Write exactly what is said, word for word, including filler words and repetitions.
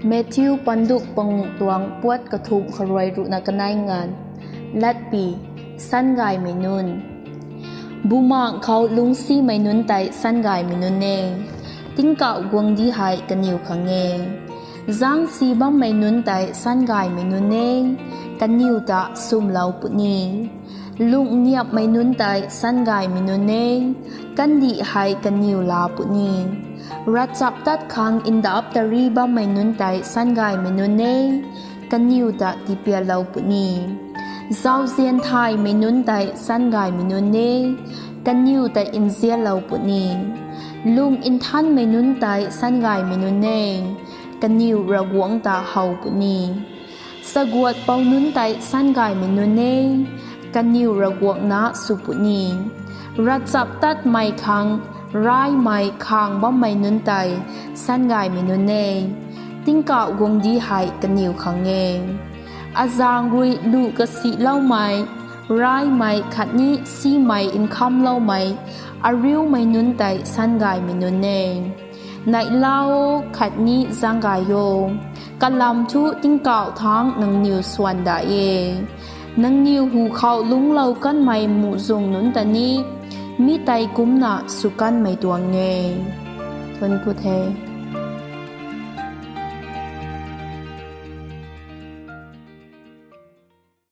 Matthew panduk panguh tuang puat kathumh kharui ruhna kanei nganv. Latpy: Sangaymei nunc. Bumaengh khou lungcsimei nunc tei sangaymei nunc e, tingkauh guangcdic hei kaniw khang e. Zangsi bammei nunc tei sangaymei nunc e, kaniw ta swmlou puni. Lungh niamhmei nunc tei sangaymei nunc e, kandih hei kaniw laa puni. Ravchaptat khang ndap tari bammei nunc tei sangaymei nunc e, kaniw ta tipialou puni. Zauzian thaymei nunc tei sangaymei nunc e, kaniw ta nzianlou puni. Lung nthanmei nunc tei sangaymei nunc e, kaniw Ravguangc ta how puni. Saguat pou nunc tei sangaymei nunc e, kaniw Ravguangc na sw puni. Ravchaptatmei khang raymei khang bammei nunc tei sangaymei nunc e, tingkauh guangcdic hei kaniw khang e. Azaeng rui lu kasiloumei, raymei khatni simei nkhamloumei, ariumei nunc tei sangaymei nunc e. Neihla o khatni zaeng gay o, kalam thu tingkauh thangc nangniw swan dai e. Nangniw hu khou lungclou kanmei muhzwng nunc ta ni mi tei kumcna sw kanmei tuang e. Thuanc ku the.